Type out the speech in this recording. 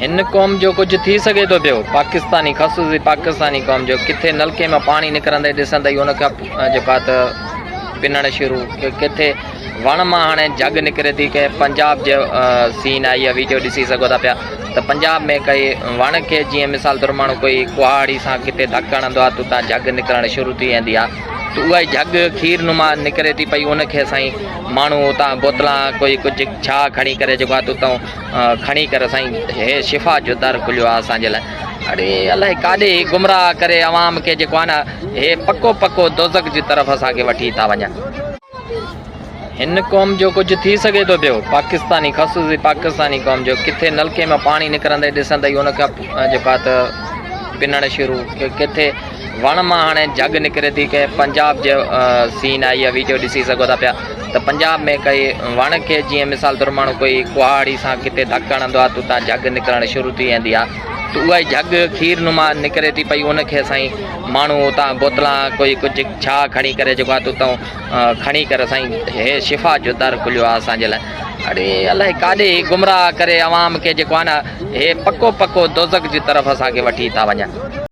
هن قوم جو ڪجهه ٿي سگهي ٿو پيو پاڪستاني خصوصي پاڪستاني قوم جو ڪٿي نلڪي مان پاڻي نڪرندي ڏسندي ان کان جيڪو آهي ته پنڻ شروع ڪٿي وڻ مان هاڻي جڳ نڪري ٿي ڪنهن پنجاب جو سين آهي اها ويڊيو ڏسي سگهو ٿا پيا ته پنجاب ۾ ڪئي وڻ کي جيئن مثال طور ماڻهو ڪوئي ڪهاڙي سان ڪٿي ڌڪ هڻندو آهي ته اتان جڳ نڪرڻ شروع ٿي ويندي آهي ته اها ئي جڳ کير نما نڪري ٿي پئي ان کي سائين ماڻهو اتان بوتلان ڪوئي ڪجهه ڇا کڻي ڪري جيڪو آهي ته اتان کڻي ڪري سائين هي شفا جو در کليو آ اسان جي لاء اڙي الائي ڪاڏي هي گمراهه ڪري عوام کي جيڪو آ نه هي پڪو پڪو دوزخ جي طرف اسان کي وٺي ٿا وڃن. هن قوم جو ڪجهه ٿي سگهي ٿو پيو پاڪستاني خصوصي پاڪستاني قوم جو ڪٿي نلڪي مان پاڻي نڪرندي ڏسندي ان کان جيڪو آ ته پنڻ شروع ڪٿي وڻ مان هاڻي جڳ نڪري ٿي ڪنهن پنجاب جو سين آهي اها ويڊيو ڏسي سگهو ٿا پيا ته پنجاب ۾ ڪئي وڻ کي جيئن مثال طور ماڻهو ڪوئي ڪهاڙي سان ڪٿي ڌڪ هڻندو آهي ته اتان جڳ نڪرڻ شروع ٿي ويندي آهي ته اها ئي جڳ کير نما نڪري ٿي پئي ان کي سائين ماڻهو اتان بوتلان ڪوئي ڪجهه ڇا کڻي ڪري جيڪو آهي ته اتان کڻي ڪري سائين هي شفا جو در کليو آهي اسان جي لاء اڙي الائي ڪاڏي هي گمراهه ڪري عوام کي جيڪو آهي نه هي پڪو پڪو دوزخ جي طرف اسان کي وٺي ٿا وڃن.